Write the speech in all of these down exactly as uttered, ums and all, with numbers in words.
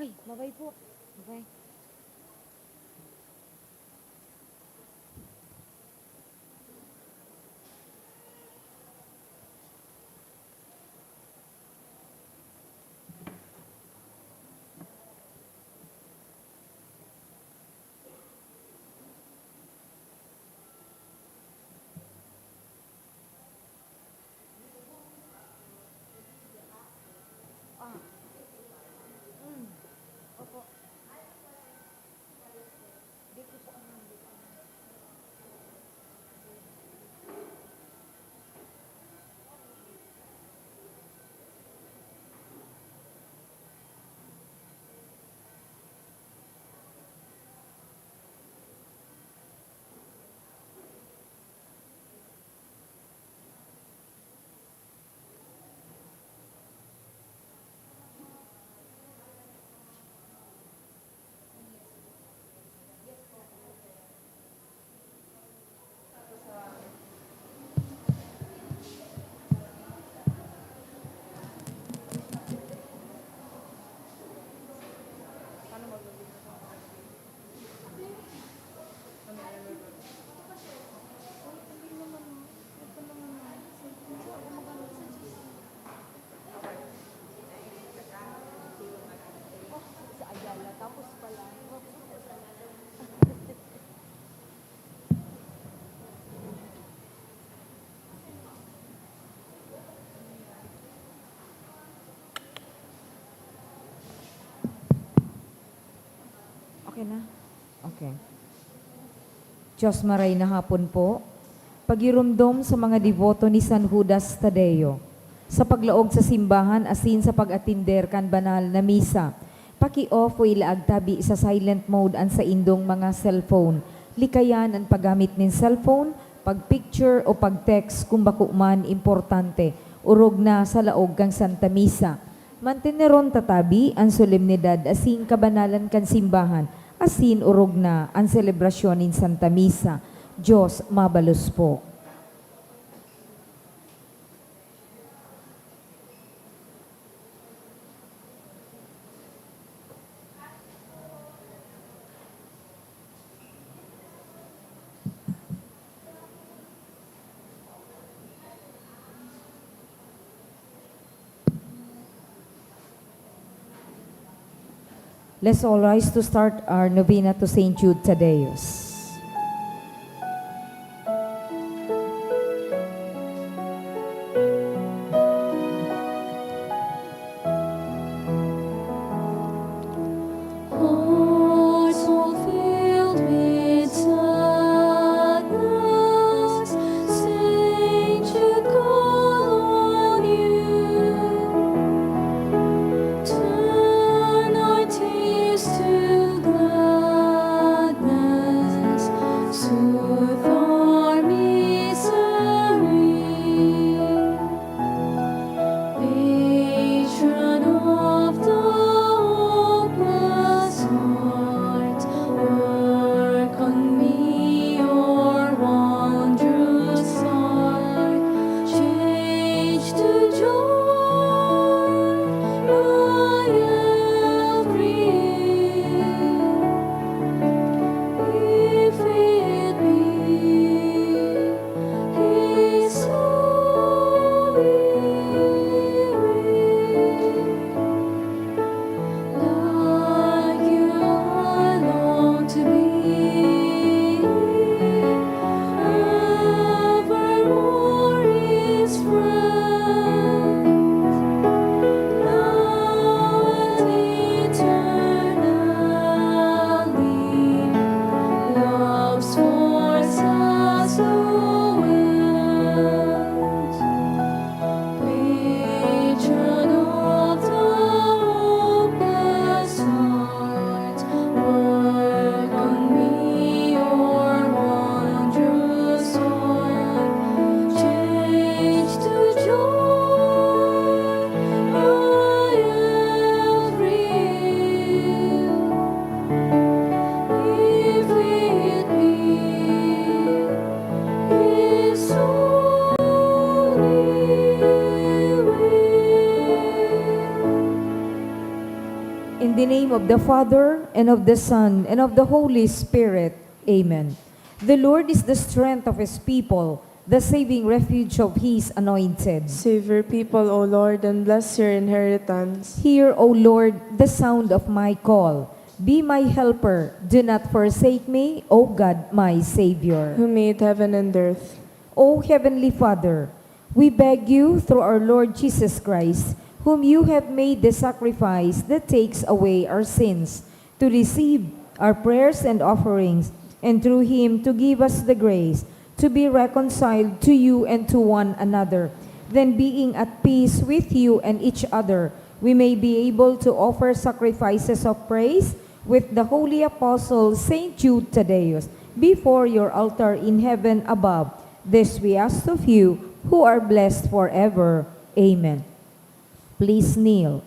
Ay, babay po. Babay. Ah. Mm. Opo. Di ko po alam, di ko alam. Sa Ayala, tapos pala. Okay na? Okay. Diyos, maray na hapon po. Pagiromdom sa mga deboto ni San Judas Tadeo, sa paglaog sa simbahan asin sa pag-atender kan banal na misa, paki-off o ilaag tabi sa silent mode an saindong mga cellphone. Likayan an paggamit nin cellphone, pag-picture o pag-text kun bako man importante, orog na sa laog kan Santa Misa. Manteneron ta tabi an solemnidad asin kabanalan kan simbahan, asin orog na an selebrasyon nin Santa Misa. Diyos mabalos po. Let's all rise to start our novena to Saint Jude Thaddeus. Hearts all filled with sadness, saints should call on you. Turn our tears to gladness, soothe our misery. Patron of the hopeless heart, work on me your wondrous spark. Change to joy my every if it be Of the Father, and of the Son, and of the Holy Spirit. Amen. The Lord is the strength of his people, the saving refuge of his anointed. Save your people, O Lord, and bless your inheritance. Hear, O Lord, the sound of my call. Be my helper, do not forsake me, O God, my Savior. Who made heaven and earth. O Heavenly Father, we beg you through our Lord Jesus Christ, whom you have made the sacrifice that takes away our sins, to receive our prayers and offerings, and through him to give us the grace to be reconciled to you and to one another. Then, being at peace with you and each other, we may be able to offer sacrifices of praise with the holy apostle Saint Jude Thaddeus before your altar in heaven above. This we ask of you, who are blessed forever. Amen. Please kneel.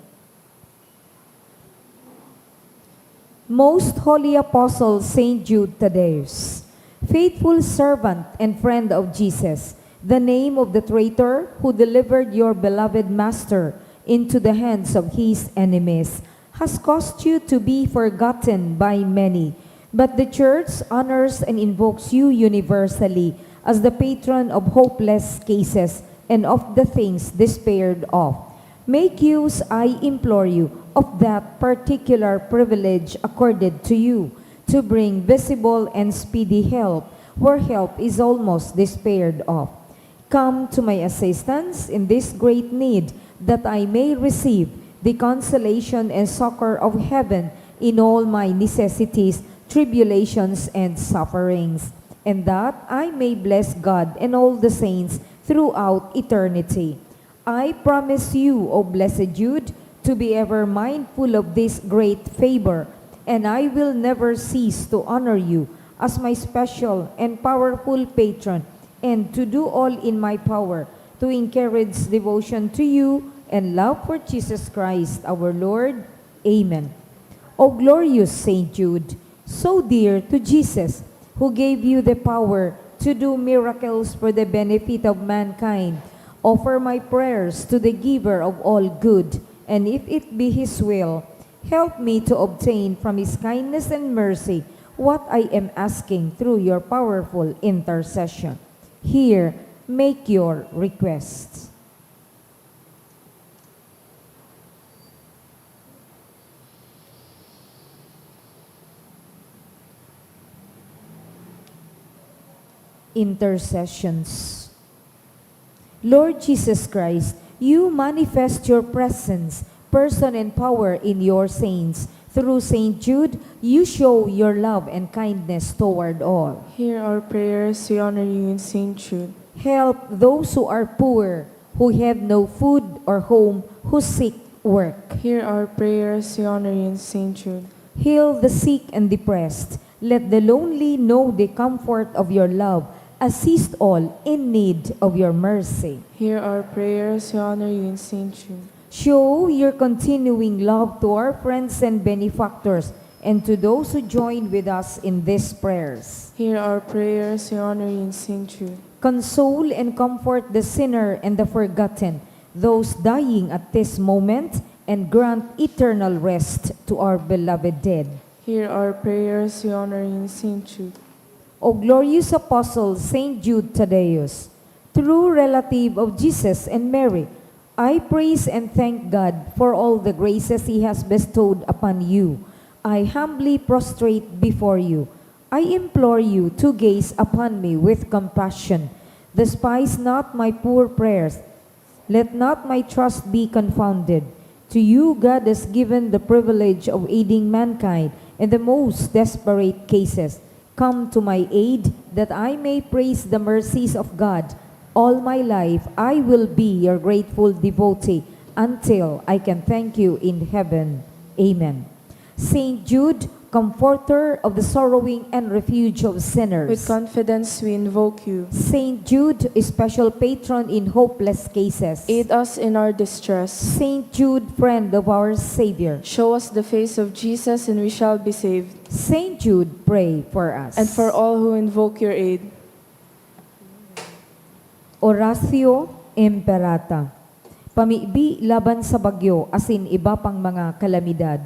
Most Holy Apostle Saint Jude Thaddeus, faithful servant and friend of Jesus, the name of the traitor who delivered your beloved Master into the hands of his enemies, has caused you to be forgotten by many. But the Church honors and invokes you universally as the patron of hopeless cases and of the things despaired of. Make use, I implore you, of that particular privilege accorded to you to bring visible and speedy help where help is almost despaired of. Come to my assistance in this great need, that I may receive the consolation and succor of heaven in all my necessities, tribulations, and sufferings, and that I may bless God and all the saints throughout eternity. I promise you, O blessed Jude, to be ever mindful of this great favor, and I will never cease to honor you as my special and powerful patron, and to do all in my power to encourage devotion to you and love for Jesus Christ our Lord. Amen. O glorious Saint Jude, so dear to Jesus, who gave you the power to do miracles for the benefit of mankind, offer my prayers to the Giver of all good, and if it be His will, help me to obtain from His kindness and mercy what I am asking through your powerful intercession. Here, make your requests. Intercessions. Lord Jesus Christ, you manifest your presence, person, and power in your saints. Through Saint Jude, you show your love and kindness toward all. Hear our prayers, we honor you in Saint Jude. Help those who are poor, who have no food or home, who seek work. Hear our prayers, we honor you in Saint Jude. Heal the sick and depressed. Let the lonely know the comfort of your love. Assist all in need of your mercy. Hear our prayers, we honor you in Saint Jude. Show your continuing love to our friends and benefactors, and to those who join with us in these prayers. Hear our prayers, we honor you in Saint Jude. Console and comfort the sinner and the forgotten, those dying at this moment, and grant eternal rest to our beloved dead. Hear our prayers, we honor you in Saint Jude. O glorious Apostle Saint Jude Thaddeus, true relative of Jesus and Mary, I praise and thank God for all the graces He has bestowed upon you. I humbly prostrate before you. I implore you to gaze upon me with compassion. Despise not my poor prayers. Let not my trust be confounded. To you God has given the privilege of aiding mankind in the most desperate cases. Come to my aid, that I may praise the mercies of God. All my life I will be your grateful devotee until I can thank you in heaven. Amen. Saint Jude, comforter of the sorrowing and refuge of sinners. With confidence we invoke you. Saint Jude, special patron in hopeless cases. Aid us in our distress. Saint Jude, friend of our Savior. Show us the face of Jesus and we shall be saved. Saint Jude, pray for us. And for all who invoke your aid. Oratio Imperata. Pamibi laban sa bagyo asin iba pang mga kalamidad.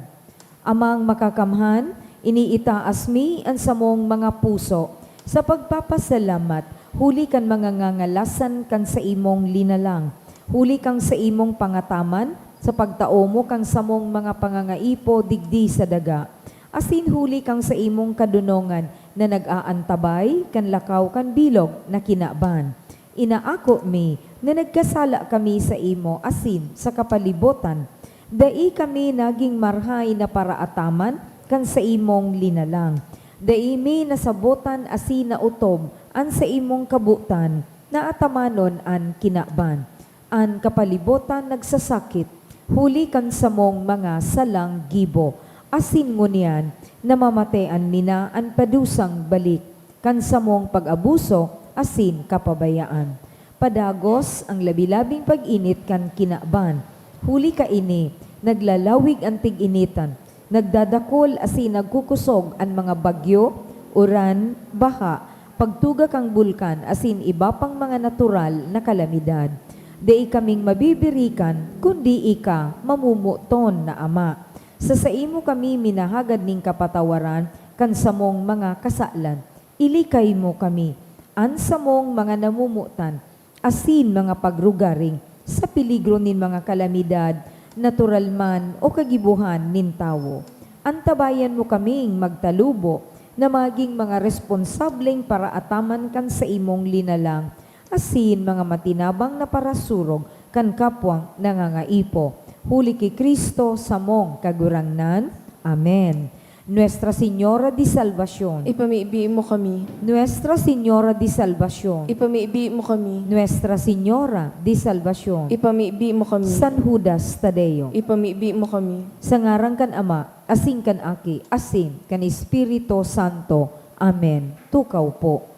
Amang Makakamhan, iniitaas mi an samong mga puso sa pagpapasalamat huli kan mga ngangalasan kan saimong linalang, huli kan saimong pangataman sa pagtao mo kan samong mga pangangaipo digdi sa daga, asin huli kan saimong kadonongan na nag-aantabay kan lakaw kan bilog na kinaban. Inaako mi na nagkasala kami saimo asin sa kapalibotan. Dai kami nagin marahay na paraataman kan saimong linalang. Dai mi nasabotan asin naotob an saimong kabotan na atamanon an kinaban, an kapalibotan nagsasakit huli kan samong mga salang gibo, asin ngunyan namamatean mi na an padusang balik kan samong pag-abuso asin kapabayaan. Padagos an labi-labing pag-init kan kinaban. Huli kaini, naglalawig an tig-initan, nagdadakol asin nagkukusog an mga bagyo, uran, baha, pagtuga kan bulkan asin iba pang mga natural na kalamidad. Dai kaming mabibirikan, kundi ika, mamumuton na Ama. Sa saimo kami minahagad nin kapatawaran kan samong mga kasalan. Ilikay mo kami, an samong mga namomotan, asin mga pagrugaring sa peligro nin mga kalamidad, natural man o kagibohan nin tawo. Antabayan mo kaming magtalubo na magin mga responsableng paraataman kan saimong linalang, asin mga matinabang na parasurog kan kapwang nangangaipo. Huli ki Cristo samong Kagurangnan. Amen. Nuestra Señora de Salvacion. Ipamibi mo kami. Nuestra Señora de Salvacion. Ipamibi mo kami. Nuestra Señora de Salvacion. Ipamibi mo kami. San Judas Tadeo. Ipamibi mo kami. Sa ngaran kan Ama, asin kan Aki, asin kan Espiritu Santo. Amen. Tukaw po.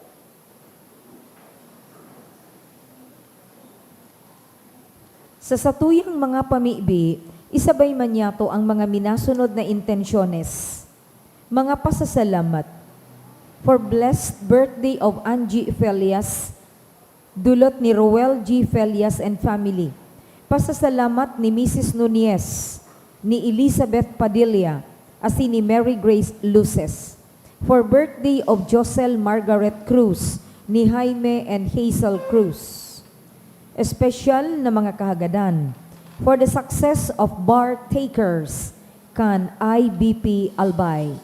Sa satuyang mga pamibi, isabay man niyato ang mga minasunod na intensyones. Mga pasasalamat. For blessed birthday of Angie Felias, dulot ni Roel G. Felias and family. Pasasalamat ni Misis Nunez, ni Elizabeth Padilla, asin ni Mary Grace Luces. For birthday of Josel Margaret Cruz, ni Jaime and Hazel Cruz. Espesyal na mga kahagadan. For the success of bar takers kan I B P Albay.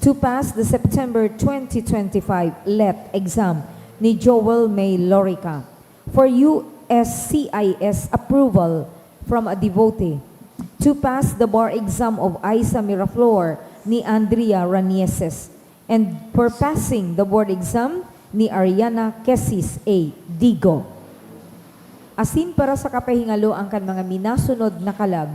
To pass the September twenty twenty-five let exam ni Joel May Lorica. For U S C I S approval from a devotee. To pass the bar exam of Aiza Miraflor ni Andrea Ranieses. And for passing the board exam ni Ariana Kesis A. Digo. Asin para sa kapahingaloan kan mga minasunod na kalag,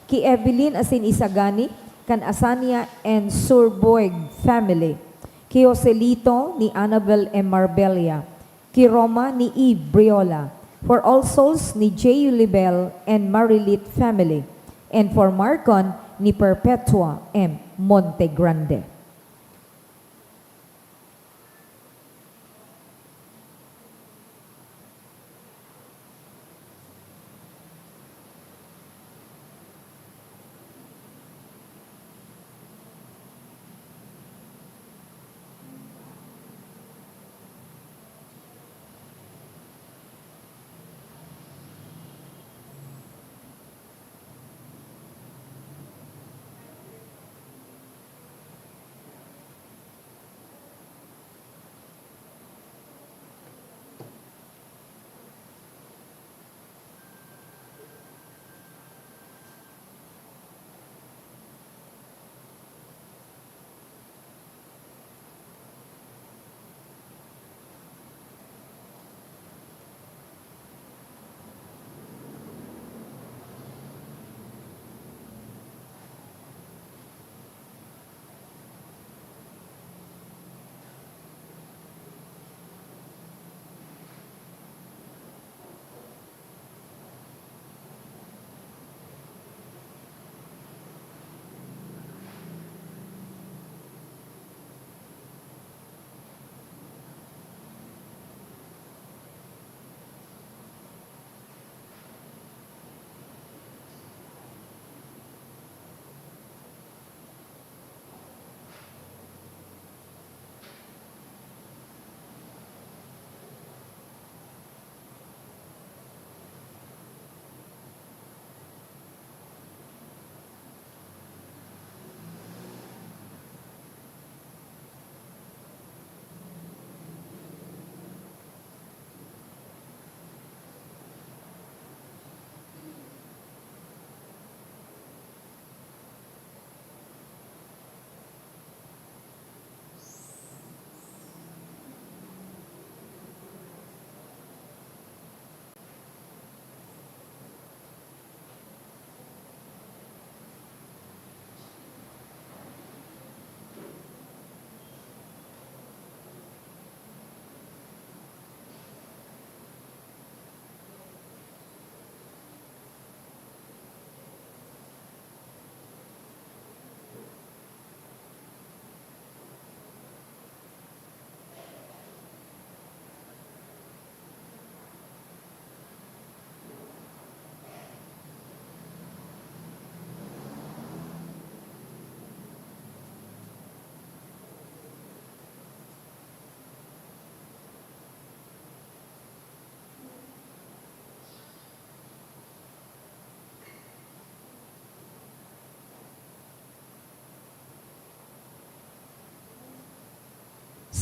ki Evelyn asin Isagani kan Asania and Surboeg family, ki Joselito ni Annabel M. Marbella, ki Roma ni Eve Briola, for All Souls ni J. Ulibel and Marilit family, and for Marcon ni Perpetua M. Montegrande.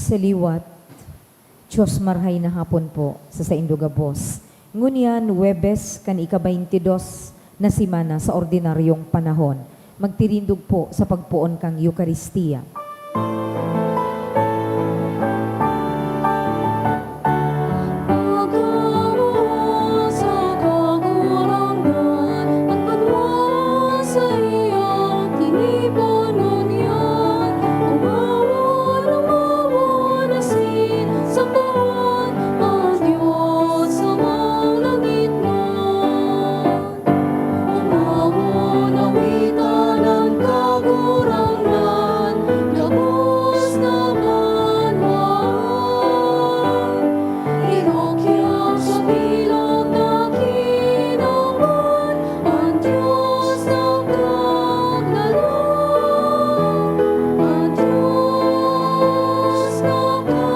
Sa liwat, Diyos, marhay na hapon po sa saindo gabos. Ngunyan, Huwebes kan ika-baynte dos na semana sa ordinaryong panahon. Magtirindog po sa pagpoon kan Eukaristia. Pagkawa sa Kagurangnan, magbanwa sa iyang tinipan ngunyan. Umawon, umawon asin sakbahan an Dios sa mga langit na. Umawon, awitan an Kagurangnan, gabos na banwaan. Irukyang sa bilog na kinaban, an Dios nagkaglalang, an Dios nagkaglalang.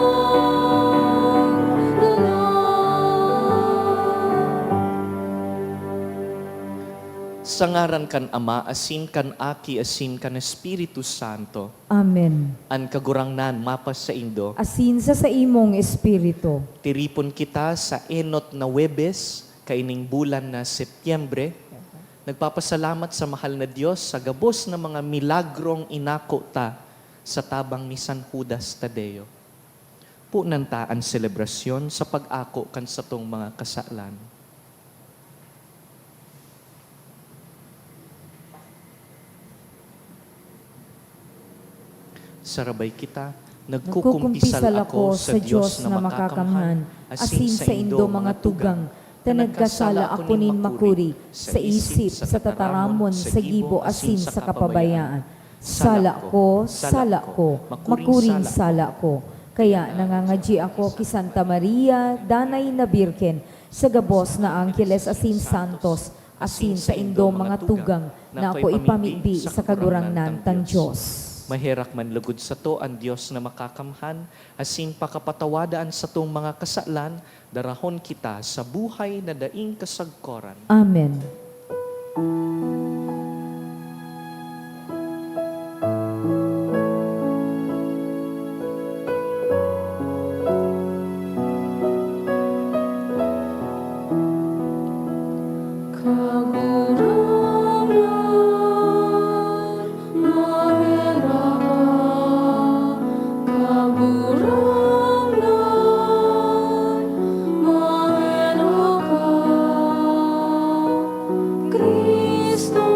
Sa ngaran kan Ama, asin kan Aki, asin kan Espiritu Santo. Amen. An Kagurangnan mapasaindo. Asin sa saimong espiritu. Tiripon kita sa enot na Huwebes kaining bulan na Setyembre. Nagpapasalamat sa mahal na Dios sa gabos na mga milagrong inako ta sa tabang ni San Judas Tadeo. Punan ta an selebrasyon sa pag-ako kan satong mga kasalan. Sarabay kita. Nagkukumpisal ako sa Dios na makakamhan, asin saindo, mga tugang, ta nagkasala ako nin makuri sa isip, sa tataramon, sa gibo, asin sa kapabayaan. Sala ko, sala ko, makuring sala ko. Kaya nangangadyi ako ki Santa Maria, Danay na Birhen, sa gabos na angheles asin santos, asin saindo, mga tugang, na ako ipamibi sa Kagurangnan tang Dios. Maherak man lugod sato an Dios na makakamhan, asin pakapatawada an satong mga kasalan, darahon kita sa buhay na daing kasagkoran. Amen. Kagurangnan, maherak ka. Kagurangnan, maherak ka. Cristo,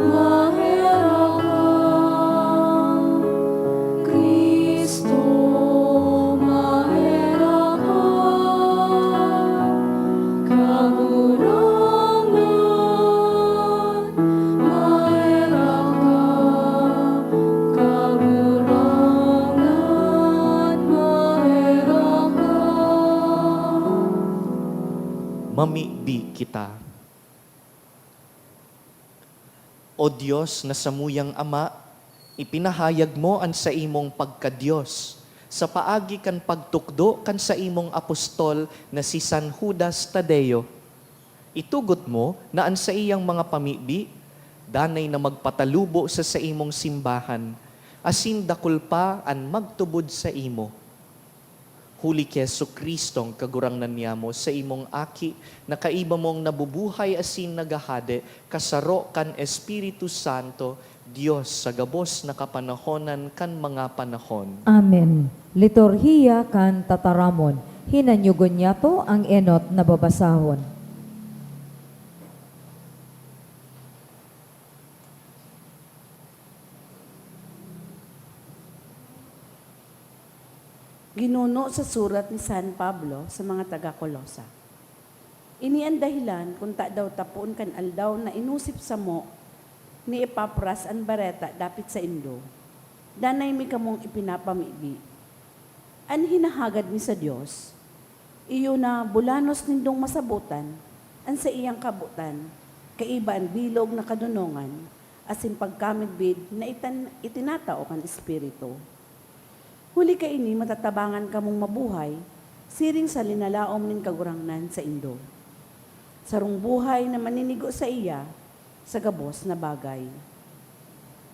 maherak ka. Cristo, maherak ka. Kagurangnan, maherak ka. Kagurangnan, maherak ka. Mamibi kita. O Dios na samuyang Ama, ipinahayag mo an saimong pagka-Dios sa paagi kan pagtukdo kan saimong apostol na si San Judas Tadeo. Itugot mo na an saiyang mga pamibi danay na magpatalubo sa saimong simbahan, asin dakul pa an magtubod saimo. Huli ki Jesu-Cristong Kagurangnan niamo, saimong Aki, na kaiba mong nabubuhay asin naghahade, kasaro kan Espiritu Santo, Dios sa gabos na kapanahonan kan mga panahon. Amen. Liturhiya kan Tataramon. Hinanyugon niyato ang enot na babasahon. Ginuno sa surat ni San Pablo sa mga taga-Colosa. Ini an dahelan kun tadaw ta poon kan aldaw na inosip samo ni Epafras an bareta dapit saindo, danay mi kamong ipinapamibi. An hinahagad mi sa Dios, iyo na bulanos nindong masabotan an saiyang kabotan, kaiba an bilog na kadonongan asin pagkamidbid na itan-, itinatao kan Espiritu. Huli kaini, matatabangan kamong mabuhay siring sa linalaom nin Kagurangnan saindo, sarong buhay na maninigo saiya sa gabos na bagay.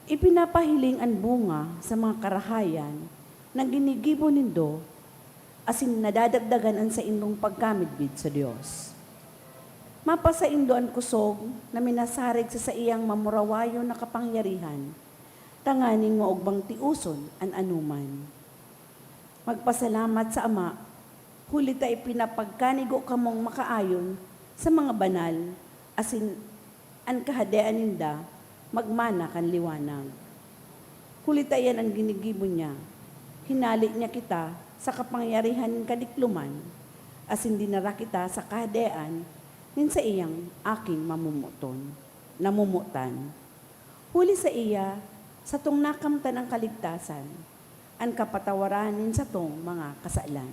Ipinapahiling an bunga sa mga karahayan na ginigibo nindo, asin nadadagdagan an saindong pagkamidbid sa Dios. Mapasaindo an kosog na minasarig sa saiyang mamurawayon na kapangyarihan, tanganing maogmang tioson an anoman. Magpasalamat sa Ama, huli ta ipinapagkanigo kamong makaayon sa mga banal, asin an Kahadean ninda magmana kan liwanag. Huli ta iyan an ginigibo niya, hinale niya kita sa kapangyarihan nin kadikloman, asin dinara kita sa kahadean nin saiyang Aking mamomoton, namomotan. Huli saiya, satong nakamtan an kaligtasan, an kapatawaran nin satong mga kasalan.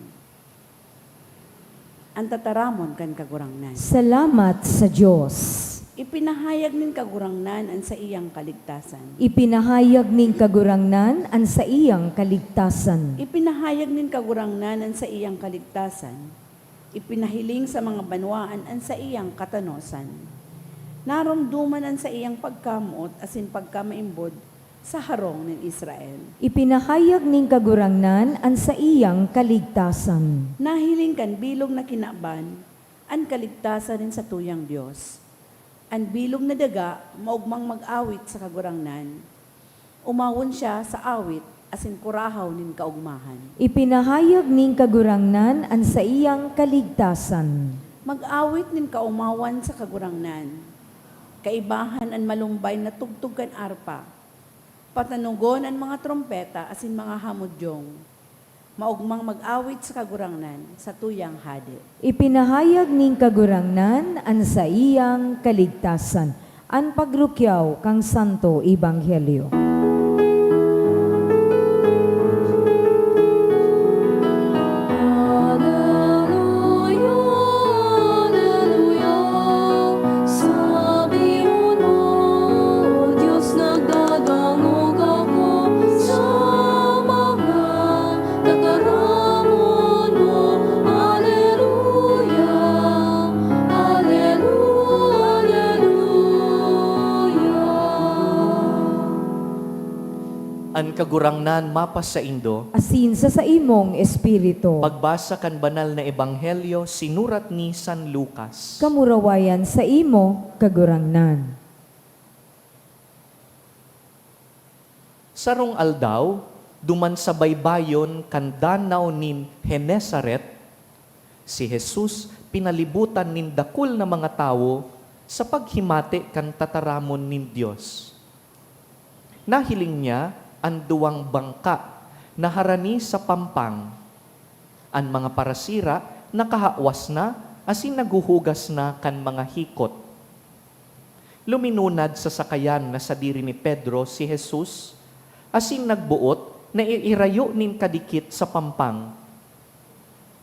An tataramon kan Kagurangnan. Salamat sa Dios. Ipinahayag nin Kagurangnan an saiyang kaligtasan. Ipinahayag nin Kagurangnan an saiyang kaligtasan. Ipinahayag nin Kagurangnan an saiyang kaligtasan. Ipinahiling sa mga banwaan an saiyang katanosan. Naromdoman an saiyang pagkamoot asin pagkamaimbod sa harong nin Israel. Ipinahayag nin Kagurangnan an saiyang kaligtasan. Nahiling kan bilog na kinaban an kaligtasan nin satuyang Dios. An bilog na daga maogmang mag-awit sa Kagurangnan. Umawon siya sa awit asin kurahaw nin kaogmahan. Ipinahayag nin Kagurangnan an saiyang kaligtasan. Mag-awit nin kaomawan sa Kagurangnan. Kaibahan an malumbay na tugtog kan arpa. Patanugon an mga trompeta asin mga hamodyong. Maogmang mag-awit sa Kagurangnan, satuyang Hade. Ipinahayag nin Kagurangnan an saiyang kaligtasan. An pagrukyaw kan Santo Ebanghelyo. Aleluya, aleluya, sabihon mo, O Dios, nagdadangog ako sa mga tataramon mo. Aleluya, aleluya, aleluya. An Kagurangnan mapasaindo. Asin sa saimong espiritu. Pagbasa kan Banal na Ebanghelyo sinurat ni San Lucas. Kamurawayan saimo, Kagurangnan. Sarong aldaw, duman sa baybayon kan Danaw nin Genesaret, si Jesus pinalibutan nin dakul na mga tawo sa paghimati kan tataramon nin Dios. Nahiling niya an duwang bangka na harani sa pampang. An mga parasira nakahawas na asin naghuhugas na kan mga hikot. Luminunad sa sakayan na sadiri ni Pedro si Jesus asin nagboot na iirayo nin kadikit sa pampang.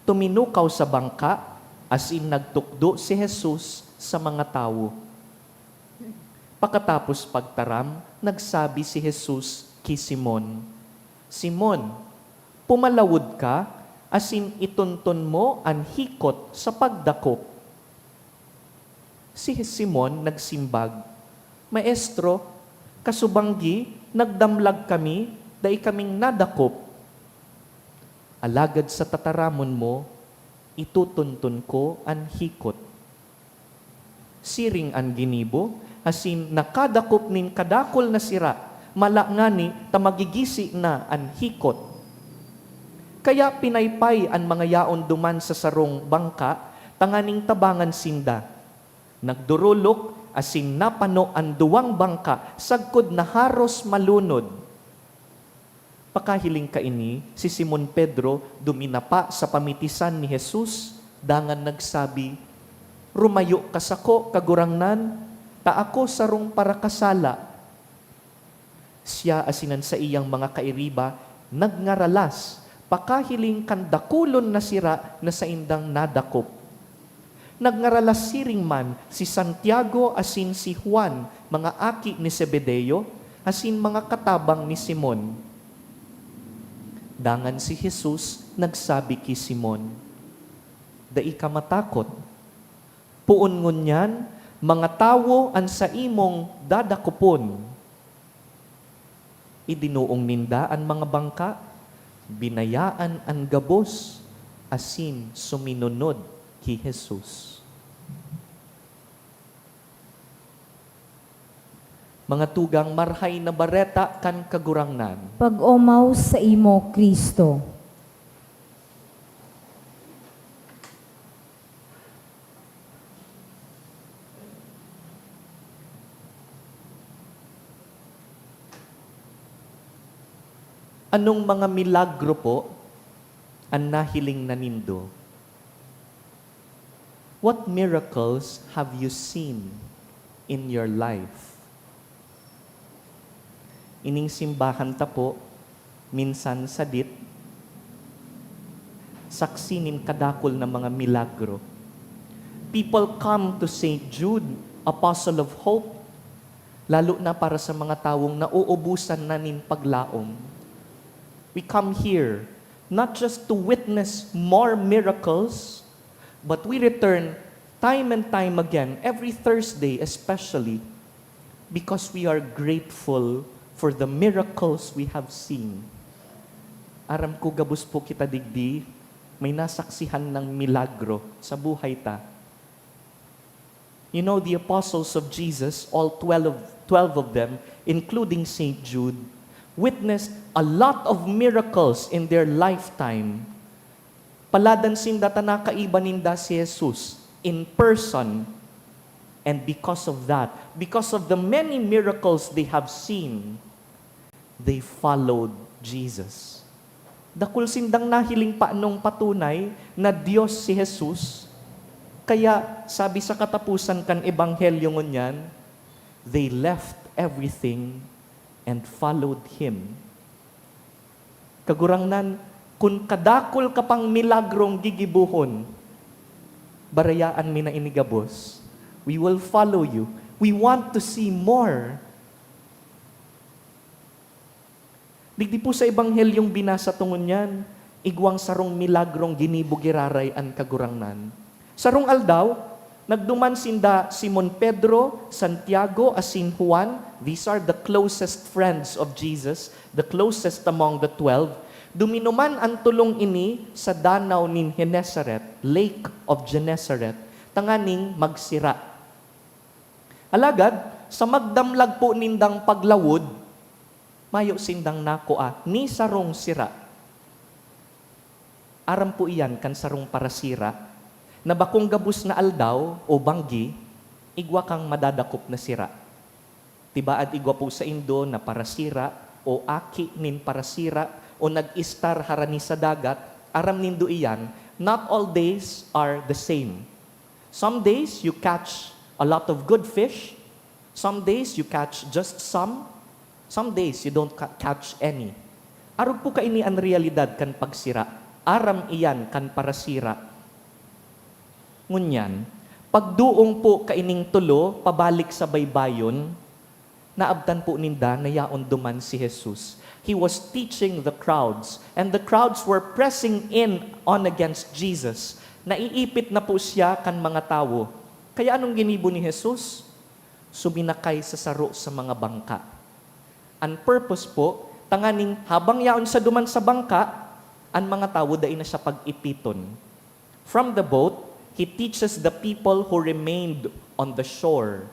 Tuminukaw sa bangka asin nagtukdo si Jesus sa mga tawo. Pakatapos pagtaram, nagsabi si Jesus ki Simon, "Simon, pumalawod ka asin itunton mo an hikot sa pagdakop." Si Simon nagsimbag, "Maestro, kasubanggi nagdamlag kami, dai kaming nadakop. Alagad sa tataramon mo, itutunton ko an hikot." Siring an ginibo, asin nakadakop nin kadakul na sira, mala ngani ta magigisi na an hikot. Kaya pinaypay an mga yaon duman sa sarong bangka tanganing tabangan sinda. Nagdorolok asin napano an duwang bangka sagkod na haros malunod. Pakahiling kaini, si Simon Pedro duminapa sa pamitisan ni Jesus, dangan nagsabi, "Rumayo ka sako, Kagurangnan, ta ako sarong parakasala." Siya asin an saiyang mga kairiba nagngaralas pakahiling kan dakulon na sira na saindang nadakop. Nagngaralas siring man si Santiago asin si Juan, mga aki ni Zebedeo, asin mga katabang ni Simon. Dangan si Jesus nagsabi ki Simon, "Dai ka matakot. Poon ngunyan, mga tawo an saimong dadakopon." Idinuong ninda an mga bangka, binayaan an gabos, asin suminunod ki Jesus. Mga tugang, Marahay na Bareta kan Kagurangnan. Pag-omaw saimo, Cristo. Anong mga milagro po an nahiling na nindo? What miracles have you seen in your life? Ining simbahan ta po, minsan sadit, saksi nin kadakul na mga milagro. People come to Saint Jude, Apostle of Hope, lalo na para sa mga tawong nauubusan na nin paglaom. We come here not just to witness more miracles, but we return time and time again, every Thursday especially, because we are grateful for the miracles we have seen. Aram ko gabos po kita digdi, may nasaksihan ng milagro sa buhay ta. You know, the apostles of Jesus, all twelve, twelve of them, including Saint Jude, witnessed a lot of miracles in their lifetime. Paladan sinda ta nakaiba ninda si Jesus in person. And because of that, because of the many miracles they have seen, they followed Jesus. Dakul sindang nahiling pa nung patunay na Dios si Jesus. Kaya sabi sa katapusan kan ebanghelyo ngunyan, "They left everything and followed Him." Kagurangnan, kun kadakul ka pang milagrong gigibohon, barayaan mi na ini gabos. We will follow you. We want to see more. Digdi po sa Ebanghelyong binasa ta ngunyan, igwang sarong milagrong ginibo giraray an Kagurangnan. Sarong aldaw, nagduman sinda Simon Pedro, Santiago, asin Juan. These are the closest friends of Jesus, the closest among the twelve. Duminuman an tolong ini sa danaw nin Genesaret, Lake of Gennesaret, tanganing magsira. Alagad, sa magdamlag po nindang paglawod, mayo sindang nakua ni sarong sira. Aram po iyan kan sarong parasira, na bakong gabos na aldaw o banggi, igwa kang madadakop na sira. Tibaad igwa po saindo na parasira o aki nin parasira o nag-istar harani sa dagat, aram nindo iyan, not all days are the same. Some days you catch a lot of good fish, some days you catch just some, some days you don't ca-, catch any. Arog po kaini an realidad kan pagsira. Aram iyan kan parasira. Ngunyan, pagduong po kaining tolo pabalik sa baybayon, naabtan po ninda na yaon duman si Jesus. He was teaching the crowds, and the crowds were pressing in on against Jesus. Naiipit na po siya kan mga tawo. Kaya anong ginibo ni Jesus? Suminakay sa saro sa mga bangka. An purpose po, tanganing habang yaon siya duman sa bangka, an mga tawo dai na siya pag-ipiton. From the boat, he teaches the people who remained on the shore.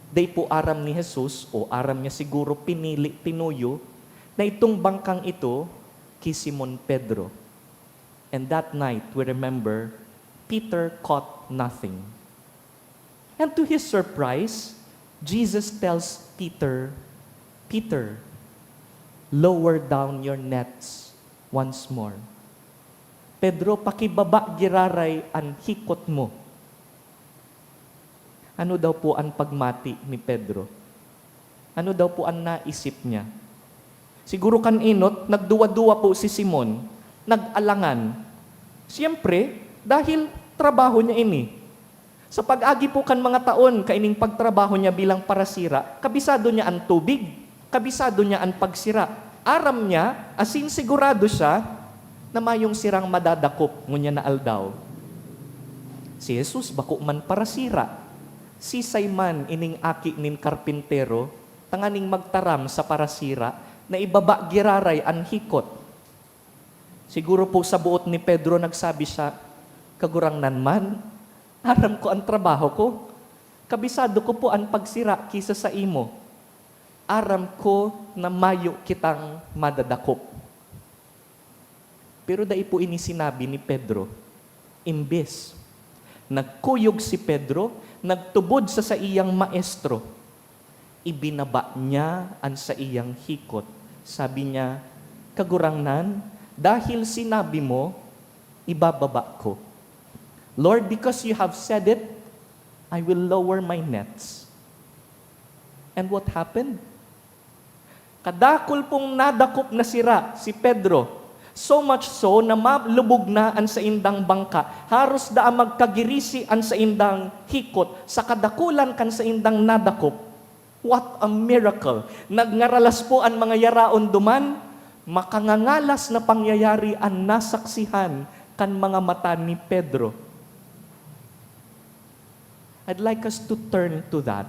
Dai po aram ni Jesus, o aram niya siguro pinili, tinuyo, na itong bangkang ito ki Simon Pedro. And that night, we remember, Peter caught nothing. And to his surprise, Jesus tells Peter, "Peter, lower down your nets once more." "Pedro, pakibaba giraray an hikot mo." Ano daw po an pagmati ni Pedro? Ano daw po an naisip niya? Siguro kan enot, nagduwa-duwa po si Simon, nag-alangan. Siyempre, dahil trabaho niya ini. Sa pag-agi po kan mga taon kaining pagtrabaho niya bilang parasira, kabisado niya an tubig, kabisado niya an pagsira. Aram niya, asin sigurado siya, na mayong sirang madadakop ngunyan na aldaw. Si Jesus bako man parasira. Sisay man ining aki nin karpintero, tanganing magtaram sa parasira na ibaba giraray an hikot. Siguro po sa boot ni Pedro nagsabi siya, "Kagurangnan man, aram ko an trabaho ko. Kabisado ko po an pagsira ki sa saimo. Aram ko na mayo kitang madadakop." Pero dai po ini sinabi ni Pedro. Imbes, nagkuyog si Pedro, nagtubod sa saiyang maestro. Ibinaba niya an saiyang hikot. Sabi niya, "Kagurangnan, dahil sinabi mo, ibababa ko. Lord, because you have said it, I will lower my nets." And what happened? Kadakul pong nadakop na sira si Pedro. So much so na malubog na an saindang bangka. Haros daa magkagirisi an saindang hikot sa kadakulan kan saindang nadakop. What a miracle! Nagngaralas po an mga yaraon duman. Makangangalas na pangyayari an nasaksihan kan mga mata ni Pedro. I'd like us to turn to that.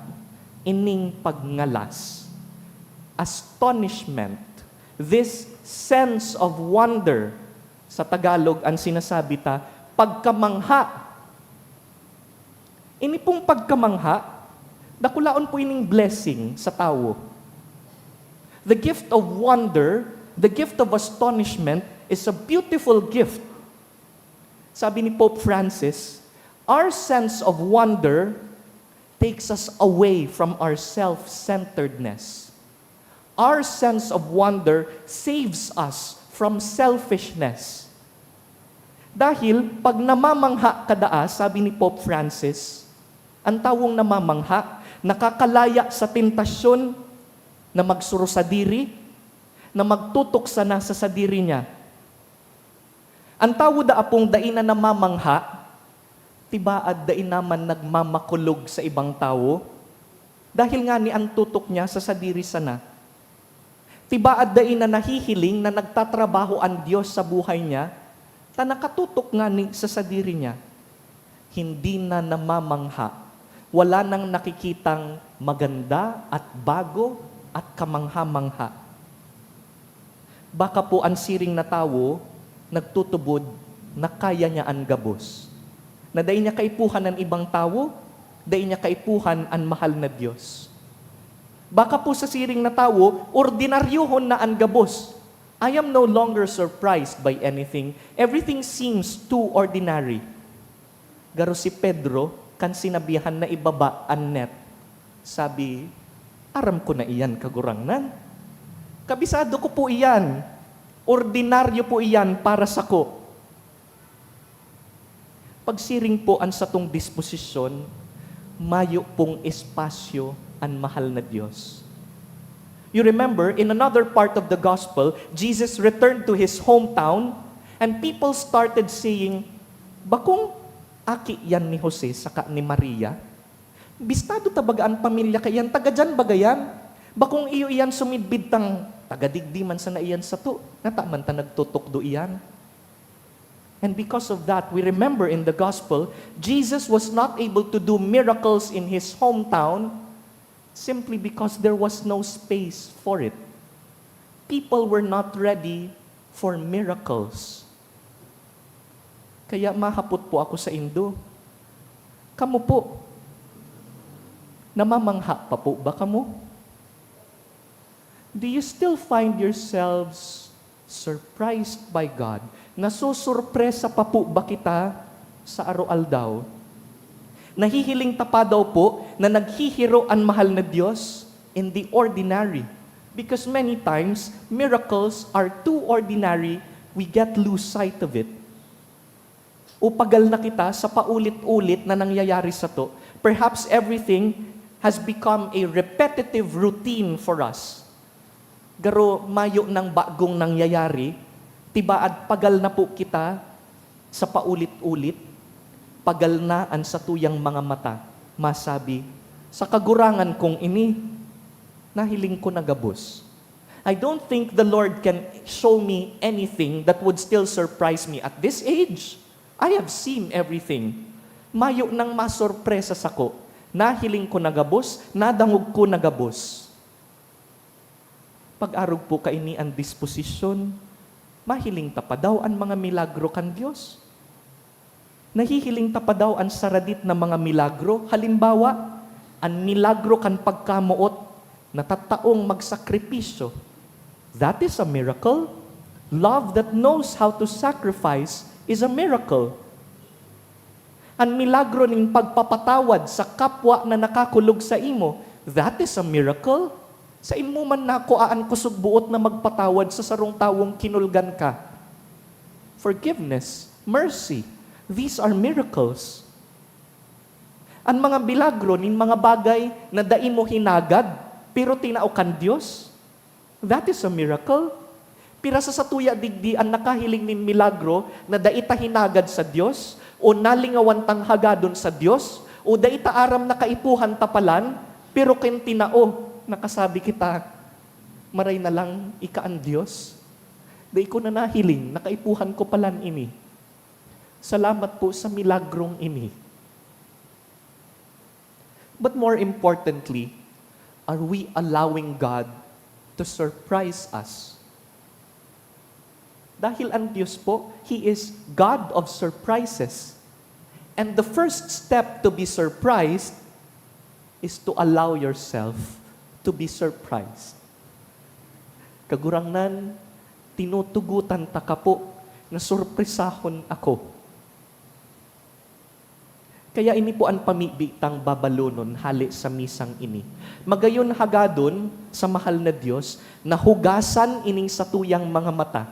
Ining pagngalas, astonishment, this sense of wonder. Sa Tagalog, ang sinasabi ta, pagkamangha. Ini pong pagkamangha, dakulaon po ining blessing sa tawo. The gift of wonder, the gift of astonishment is a beautiful gift. Sabi ni Pope Francis, "Our sense of wonder takes us away from our self-centeredness. Our sense of wonder saves us from selfishness." Dahil pag namamangha ka daa, sabi ni Pope Francis, ang tawong namamangha, nakakalaya sa tentasyon na magsuro sadiri, na magtutok sana sa sadiri niya. An tawo daa pong dai na namamangha, tibaad dai naman nagmamakulog sa ibang tawo, dahil ngani an tutok niya sa sadiri sana. Tibaad dai na nahihiling na nagtatrabaho an Dios sa buhay niya, ta nakatutok ngani sa sadiri niya. Hindi na namamangha. Wala nang nakikitang maganda at bago at kamangha-mangha. Baka po an siring na tawo nagtutubod na kaya niya an gabos, na dai niya kaipuhan an ibang tawo, dai niya kaipuhan an mahal na Dios. Baka po sa siring na tawo, ordinaryohon na an gabos. "I am no longer surprised by anything. Everything seems too ordinary." Garo si Pedro, kan sinabihan na ibaba an net, sabi, "Aram ko na iyan, Kagurangnan. Kabisado ko po iyan. Ordinaryo po iyan para sako." Pagsiring po an satong disposisyon, mayo pong espasyo an mahal na Dios. You remember, in another part of the gospel, Jesus returned to his hometown and people started saying, "Bakong aki yan ni Jose saka ni Maria? Bistado ta baga an pamilya kaiyan, taga diyan baga yan? Bakong iyo iyan sumidbid tang taga digdi man sana iyan sato, nata man ta nagtutukdo iyan?" And because of that, we remember in the gospel, Jesus was not able to do miracles in his hometown simply because there was no space for it. People were not ready for miracles. Kaya mahapot po ako saindo, kamo po, namamangha pa po ba kamo? Do you still find yourselves surprised by God? Nasusurpresa pa po ba kita sa aroaldaw? Nahihiling ta pa daw po na naghihiro an mahal na Dios in the ordinary? Because many times, miracles are too ordinary, we get lose sight of it. O pagal na kita sa paulit-ulit na nangyayari sato. Perhaps everything has become a repetitive routine for us. Garo mayo nang bagong nangyayari, tibaad pagal na po kita sa paulit-ulit. Pagal na an satuyang mga mata masabi, "Sa kagurangan kong ini, nahiling ko na gabos." I don't think the Lord can show me anything that would still surprise me at this age. I have seen everything. Mayo nang masorpresa sako. Nahiling ko na gabos, nadangog ko na gabos. Pag-arog po kaini an disposisyon, mahiling ta pa daw an mga milagro kan Dios? Nahihiling ta pa daw an saradit na mga milagro? Halimbawa, an milagro kan pagkamoot na tataong magsakripisyo. That is a miracle. Love that knows how to sacrifice is a miracle. An milagro nin pagpapatawad sa kapwa na nakakulog saimo, that is a miracle. Saimo man nakua an kusog-boot na magpatawad sa sarong tawong kinulgan ka. Forgiveness, mercy, these are miracles. An mga milagro nin mga bagay na dai mo hinagad, pero tinao kan Dios, that is a miracle. Pira sa satuya digdi an nakahiling nin milagro na dai ta hinagad sa Dios, o nalingawan tang hagadon sa Dios, o dai ta aram na kaipuhan ta palan, pero kan tinao, nakasabi kita, "Maray na lang ika an Dios. Dai ko na nahiling na kaipuhan ko palan ini. Salamat po sa milagrong ini." But more importantly, are we allowing God to surprise us? Dahil ang Diyos po, He is God of surprises. And the first step to be surprised is to allow yourself to be surprised. Kagurangnan, tinutugutan ta ka po na sorpresahon ako. Kaya ini po an pamibi tang babalonon hale sa misang ini. Magayon hagadon sa mahal na Dios na hugasan ining satuyang mga mata.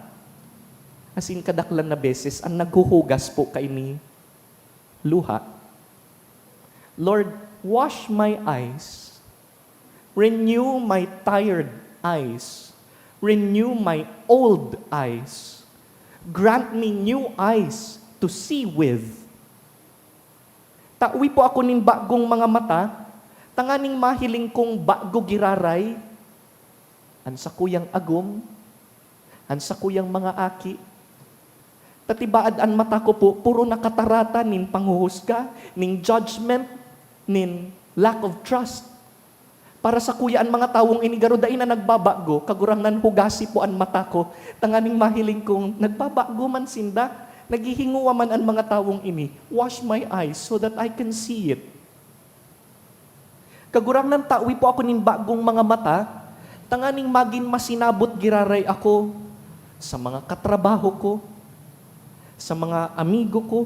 Asin kadaklan na beses an naghuhugas po kaini luha. Lord, wash my eyes. Renew my tired eyes. Renew my old eyes. Grant me new eyes to see with. Tawi po ako nin bagong mga mata, tanganing mahiling kong bago giraray an sakuyang agom, an sakuyang mga aki. Ta tibaad an mata ko po, puro nakatarata nin panghuhusga, nin judgment, nin lack of trust. Para sakuya an mga tawong ini garo dai na nagbabago, Kagurangnan, hugasi po an mata ko, tanganing mahiling kong nagbabago man sinda, naghihingowa man an mga tawong ini. Wash my eyes so that I can see it. Kagurangnan, tawi po ako nin bagong mga mata, tanganing magin masinabot giraray ako sa mga katrabaho ko, sa mga amigo ko,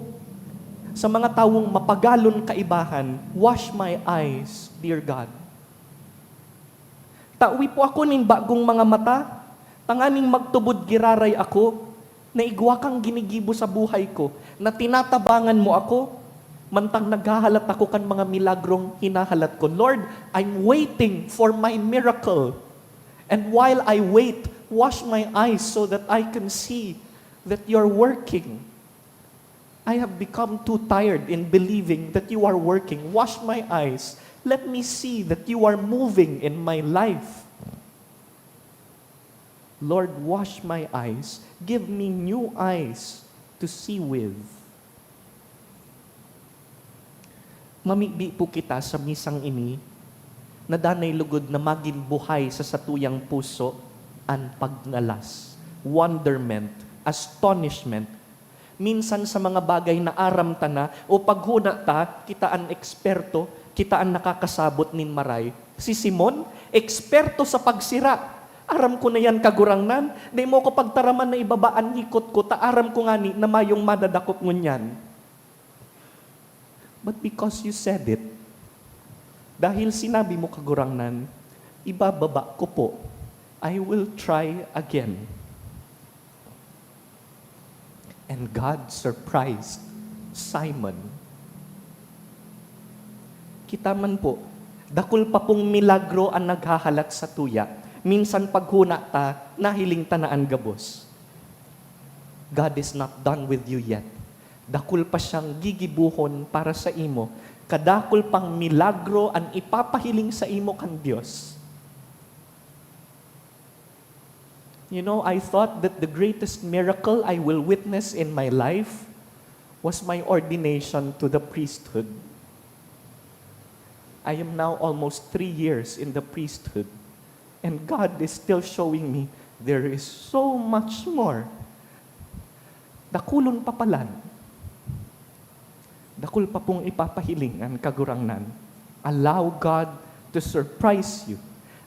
sa mga tawong mapagalon kaibahan. Wash my eyes, dear God. Tawi po ako nin bagong mga mata, tanganing magtubod giraray ako na igwa kang ginigibo sa buhay ko, na tinatabangan mo ako, mantang naghahalat ako kan mga milagrong hinahalat ko. Lord, I'm waiting for my miracle. And while I wait, wash my eyes so that I can see that you're working. I have become too tired in believing that you are working. Wash my eyes. Let me see that you are moving in my life. Lord, wash my eyes. Give me new eyes to see with. Mamibi po kita sa misang ini na danay lugod na magin buhay sa satuyang puso an pagngalas, wonderment, astonishment. Minsan sa mga bagay na aram ta na o paghuna ta, kita an eksperto, kita an nakakasabot nin maray. Si Simon, eksperto sa pagsira. "Aram ko na yan, Kagurangnan. Dai mo ko pagtaraman na ibaba an hikot ko, ta aram ko ngani na mayong madadakop ngunyan." But because you said it, dahil sinabi mo, Kagurangnan, ibababa ko po. I will try again. And God surprised Simon. Kita man po, dakul pa pong milagro an naghahalat sa tuya. Minsan paghuna ta, nahiling ta na an gabos. God is not done with you yet. Dakul pa siyang gigibohon para sa imo. Kadakul pang milagro an ipapahiling sa imo kan Dios. You know, I thought that the greatest miracle I will witness in my life was my ordination to the priesthood. I am now almost three years in the priesthood. And God is still showing me there is so much more. Dakulon pa palan. Dakul pa pong ipapahiling an Kagurangnan. Allow God to surprise you.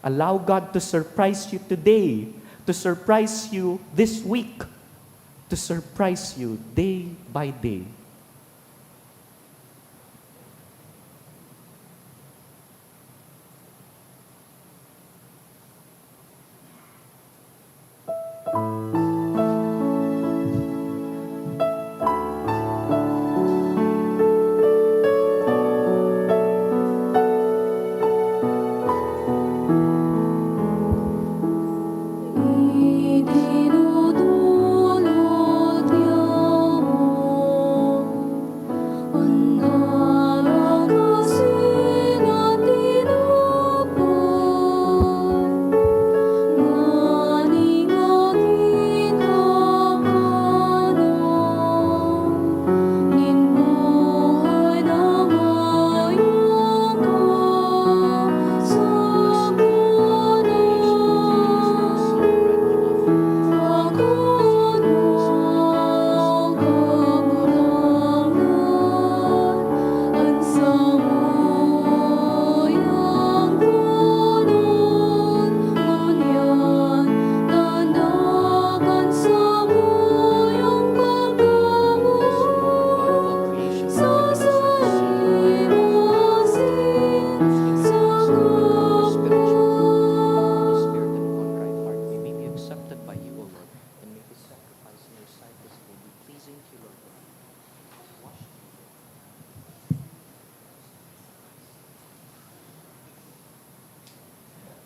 Allow God to surprise you today, to surprise you this week, to surprise you day by day.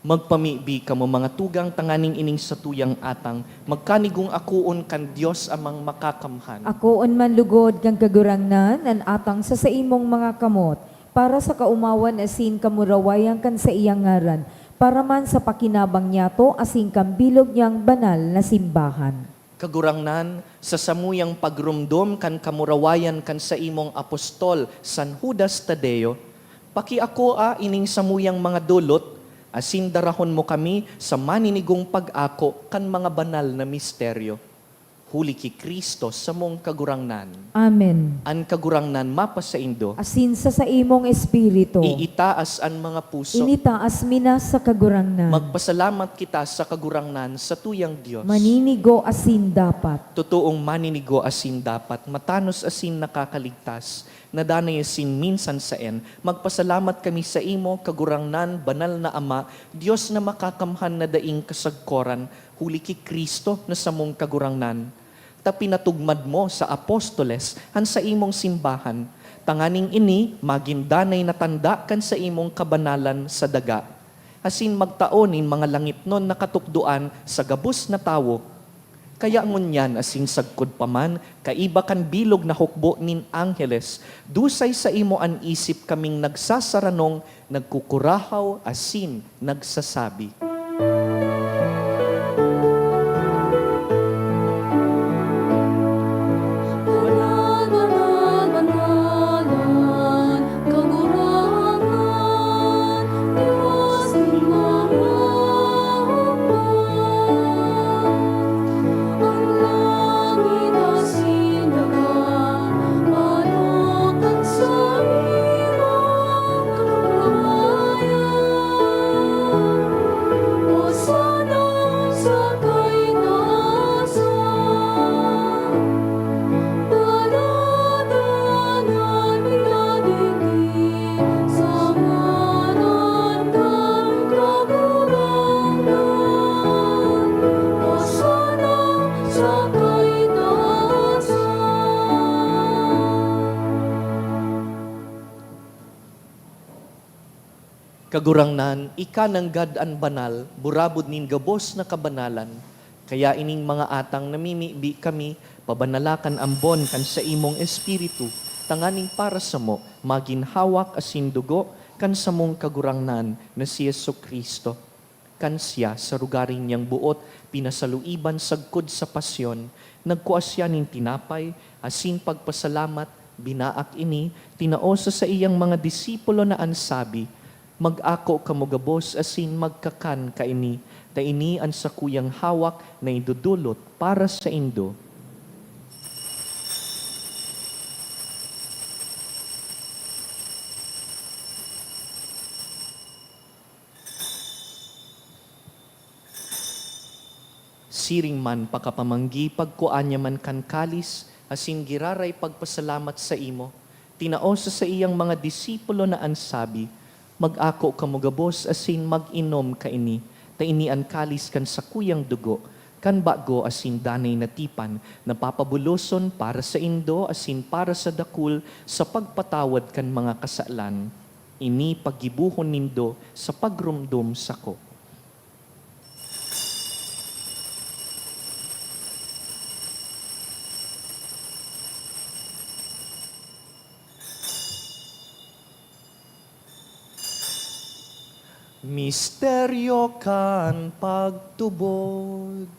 Magpamibi kamo, mga tugang, tanganing ining satuyang atang magkanigong akoon kan Dios Amang Makakamhan. Akoon man lugod kan Kagurangnan an atang sa saimong mga kamot, para sa kaomawan asin kamurawayan kan saiyang ngaran, para man sa pakinabang niyato asin kan bilog niyang banal na simbahan. Kagurangnan, sa samuyang pagromdom kan kamurawayan kan saimong apostol, San Judas Tadeo, pakiakoa ining samuyang mga dolot, asin darahon mo kami sa maninigong pag-ako kan mga banal na misteryo. Huli ki Cristo, samong Kagurangnan. Amen. An Kagurangnan mapasaindo. Asin sa saimong espiritu. Iitaas an mga puso. Initaas mi na sa Kagurangnan. Magpasalamat kita sa Kagurangnan, satuyang Dios. Maninigo asin dapat. Totoong maninigo asin dapat, matanos asin nakakaligtas, na danay asin minsan saen. Magpasalamat kami saimo, Kagurangnan, Banal na Ama, Dios na makakamhan na daing kasagkoran, huli ki Cristo na samong Kagurangnan, ta pinatugmad mo sa apostoles an saimong simbahan, tanganing ini magin danay na tanda kan saimong kabanalan sa daga, asin magtao nin mga langitnon na katukdoan sa gabos na tawo. Kaya ngunyan asin sagkod pa man, kaiba kan bilog na hukbo nin angheles, dusay saimo an isip kaming nagsasaranong, nagkukurahaw, asin nagsasabi. Kagurangnan, ika nanggad an banal, burabod nin gabos na kabanalan. Kaya ining mga atang namimibi kami, pabanala kan ambon kan saimong Espiritu, tanganing para samo magin hawak asin dugo kan samong Kagurangnan na si Jesu-Cristo. Kan siya, sa rugaring niyang boot, pinasaluiban sagkod sa pasyon, nagkua siya nin tinapay, asin pagpasalamat, binaak ini, tinao sa saiyang mga disipulo na an sabi, Mag-ako kamo gabos asin magkakan kaini, ta ini an sakuyang hawak na idodolot para saindo. Siring man pakapamanggi, pagkua niya man kan kalis, asin giraray pagpasalamat saimo, tinao sa saiyang mga disipulo na an sabi, "Mag-ako kamo gabos asin mag-inom kaini, ta ini an kalis kan sakuyang dugo, kan bago asin danay na tipan, na papabuloson para saindo asin para sa dakul sa pagpatawad kan mga kasalan. Ini paggibohon nindo sa pagromdom sako." Misteryo kan pagtubod.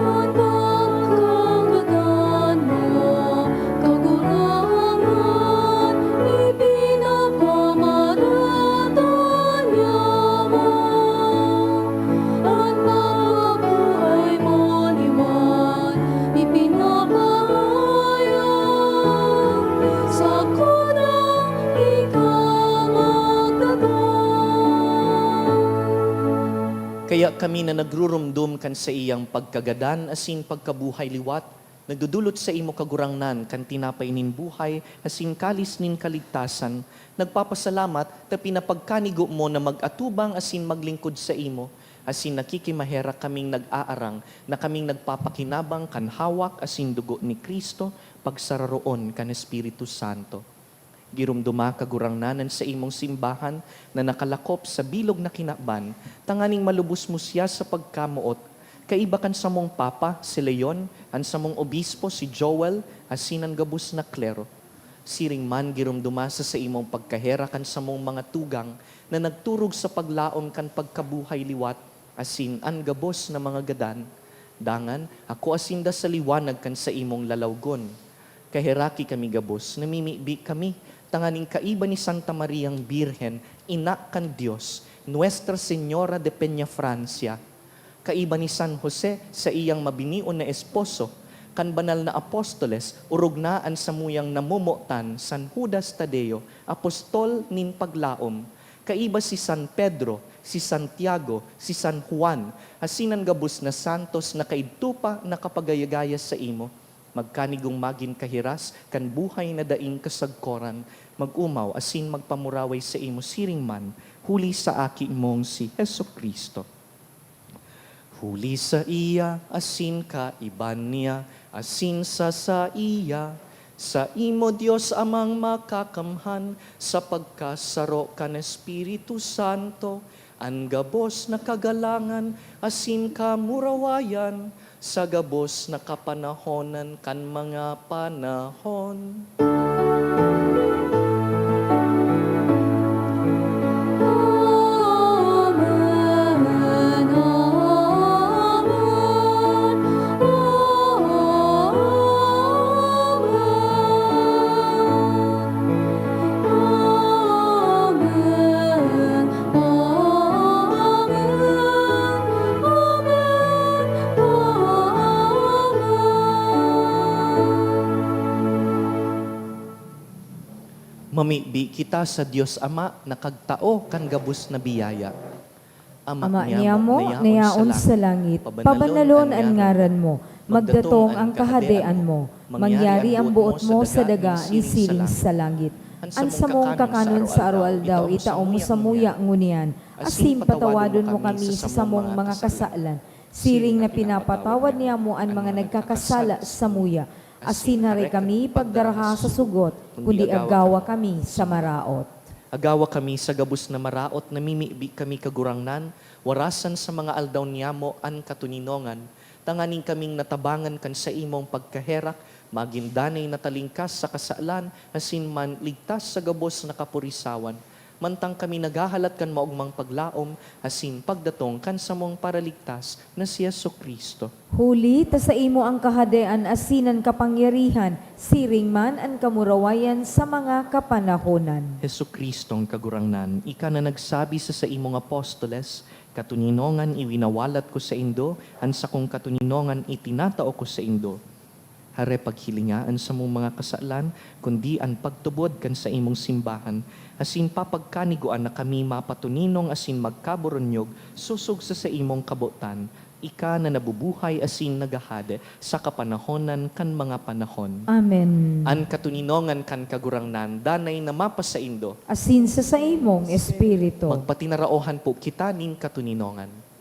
An pagkagadan mo, Kagurangnan, ipinapamaratan niamo. An pagkabuhay mo liwat, ipinapahayag, sakuna ika magdadan. Kaya kami na nagruromdom kan saiyang pagkagadan asin pagkabuhay liwat, nagdodolot saimo, Kagurangnan, kan tinapay nin buhay asin kalis nin kaligtasan, nagpapasalamat ta pinapagkanigo mo na mag-atubang asin maglingkod saimo, asin nakikimaherak kaming nag-aarang na kaming nagpapakinabang kan hawak asin dugo ni Cristo, pagsararoon kan Espiritu Santo. Giromdoma, Kagurangnan, an saimong simbahan na nakalakop sa bilog na kinaban, tanganing malubos mo siya sa pagkamoot, kaiba kan samong Papa, si Leon, an samong Obispo, si Joel, asin an gabos na klero. Siring man, giromdoma sa saimong pagkaherak an samong mga tugang na nagturog sa paglaom kan pagkabuhay liwat, asin an gabos na mga gadan. Dangan, akoa sinda sa liwanag kan saimong lalawgon. Kaheraki kami gabos, namimibi kami, tanganing kaiba ni Santa Mariang Birhen, Ina kan Dios, Nuestra Señora de Peñafrancia, kaiba ni San Jose, saiyang mabinion na esposo, kan banal na apostoles, orog na an samuyang namomotan, San Judas Tadeo, apostol nin paglaom, kaiba si San Pedro, si Santiago, si San Juan, asin an gabos na santos na kaidto pa nakapagayagaya saimo, magkanigong magin kahiras kan buhay na daing kasagkoran, mag-omaw asin magpamuraway saimo siring man, huli sa Aki mong si Jesu-Cristo. Huli saiya, asin kaiba niya, asin sa saiya, saimo, Dios Amang Makakamhan, sa pagkasaro kan Espiritu Santo, an gabos na kagalangan asin kamurawayan, sa gabos na kapanahonan kan mga panahon. Amen, amen, amen. Amen, amen, amen, amen. Mamibi kita sa Dios Ama na kagtao kan gabos na biyaya. Ama niamo na yaon sa langit, pabanalon an ngaran mo, magdatong an kahadean mo, mangyari an boot mo sa daga ni siring sa langit. An samong kakanon sa aroaldaw itao mo samuya ngunyan, asin patawadon mo kami sa samong mga kasalan, siring na pinapatawad niamo an mga nagkakasala samuya. Asin hare kami pagdaraha sa sugot, kundi agawa kami sa maraot. Agawa kami sa gabos na maraot, namimibi kami, Kagurangnan, warasan sa mga aldaw niyamo an katoninongan, tanganing kaming natabangan kan saimong pagkaherak, magin danay na talingkas sa kasalan, asin man ligtas sa gabos na kapurisawan. mantang kami naghahalat kan maogmang paglaom asin pagdatong kan samong Paraligtas na si Jesu-Cristo. Huli ta saimo an kahadean asin an kapangyarihan, siring man an kamurawayan sa mga kapanahonan. Jesu-Cristong Kagurangnan, ika na nagsabi sa saimong apostoles, "Katoninongan iwinawalat ko saindo, an sakong katoninongan itinatao ko saindo." Hare paghilinga an samong mga kasalan, kundi an pagtubod kan saimong simbahan, asin papagkanigua na kami mapatoninong asin magkaboronyog sosog sa saimong kabotan, ika na nabubuhay asin naghahade sa kapanahonan kan mga panahon. Amen. An katoninongan kan Kagurangnan danay na mapasaindo. Asin sa saimong espiritu. Magpatinaraohan po kita nin katoninongan.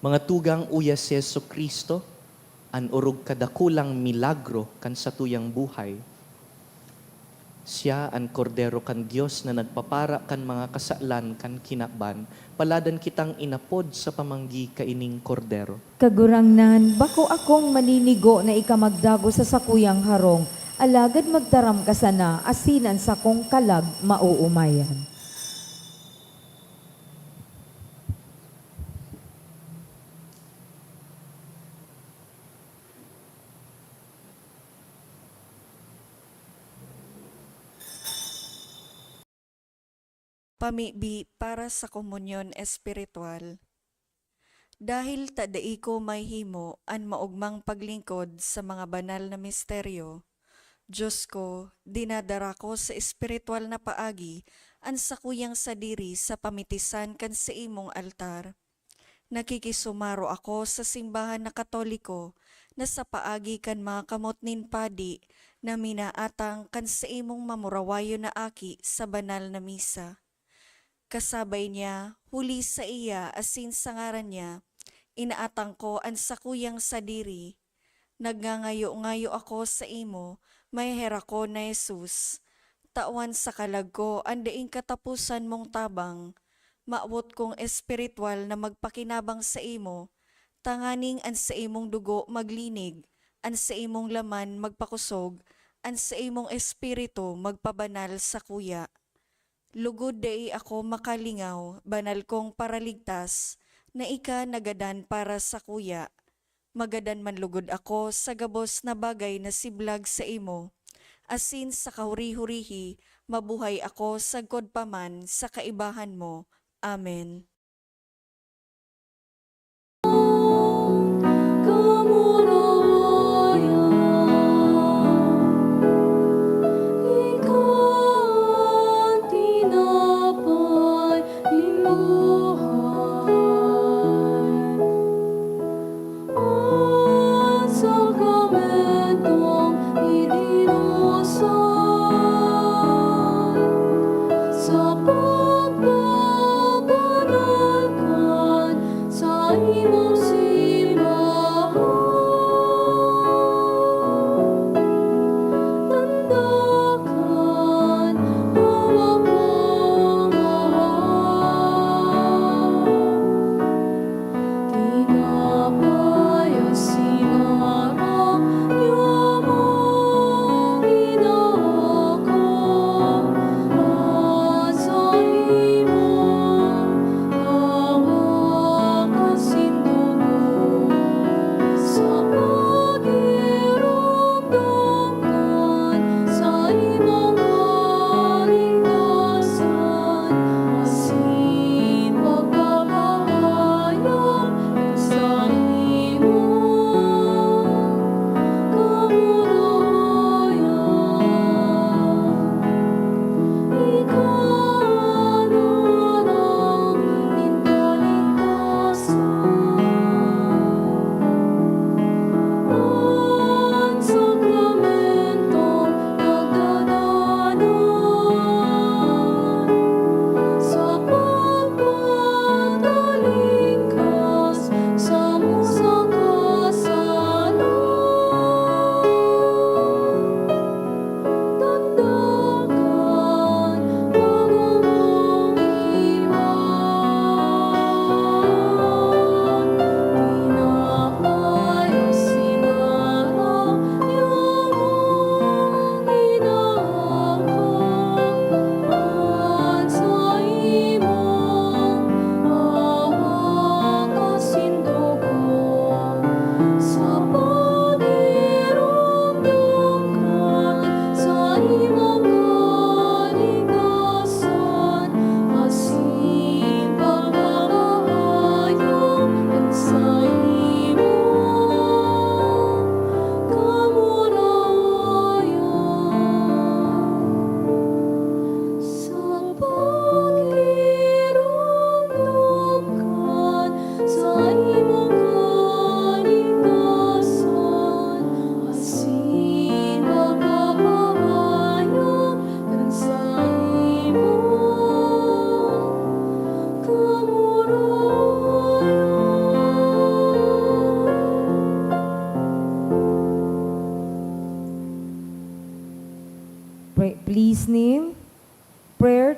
Mga tugang, uya si Jesu-Cristo, an orog kadakulang milagro kan satuyang buhay. Siya an Kordero kan Dios na nagpapara kan mga kasalan kan kinaban. Paladan kitang inapod sa pamanggi kaining Kordero. Kagurangnan, bako akong maninigo na ika magdagos sa sakuyang harong, alagad magtaram ka sana, asin an sakong kalag maoomayan. Pamibi para sa komunyon espiritual. Dahil ta dai ko mahihimo an maogmang paglingkod sa mga banal na misteryo, Dios ko, dinadara ko sa espiritual na paagi an sakuyang sadiri sa pamitisan kan saimong altar. Nakikisumaro ako sa simbahan na Katoliko na sa paagi kan mga kamot nin padi na minaatang kan saimong mamurawayon na aki sa banal na misa. Kasabay niya, huli saiya asin sa ngaran niya, inaatang ko an sakuyang sadiri. Nagngangayo-ngayo ako saimo, maheherakon na Jesus, tawan sa kalag ko an daing kataposan mong tabang. Mawot kong espiritual na magpakinabang saimo, tanganing an saimong dugo maglinig, an saimong laman magpakosog, an saimong espiritu magpabanal sakuya. Lugod dai ako makalingaw, banal kong Paraligtas, na ika nagadan para sakuya. Magadan man lugod ako sa gabos na bagay na siblag saimo, asin sa kahuri-hurihi mabuhay ako sagkod pa man sa kaibahan mo. Amen.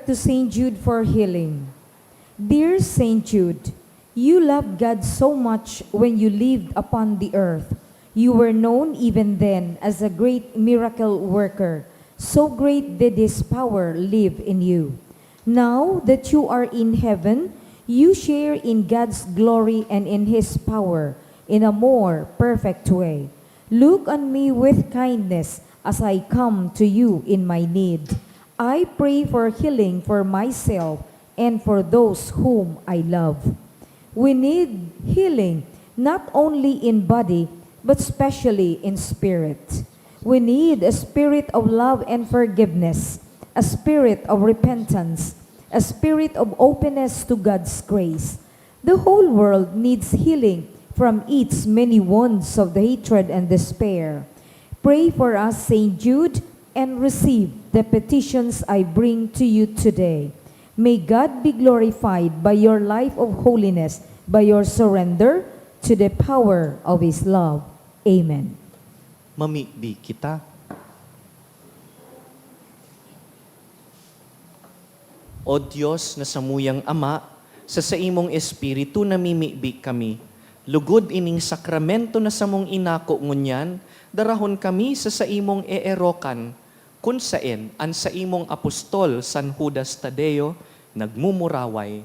To Saint Jude for healing. Dear Saint Jude, you loved God so much when you lived upon the earth. You were known even then as a great miracle worker. So great did His power live in you. Now that you are in heaven, you share in God's glory and in His power in a more perfect way. Look on me with kindness as I come to you in my need. I pray for healing for myself and for those whom I love. We need healing not only in body, but especially in spirit. We need a spirit of love and forgiveness, a spirit of repentance, a spirit of openness to God's grace. The whole world needs healing from its many wounds of the hatred and despair. Pray for us, Saint Jude, and receive the petitions I bring to you today. May God be glorified by your life of holiness, by your surrender to the power of His love. Amen. Mamibi kita. O Dios na samuyang Ama, sa saimong Espiritu namimibi kami. Lugod ining sakramento na samong inako ngunyan, darahon kami sa saimong eerokan, kun saen an saimong apostol San Judas Tadeo nagmumuraway,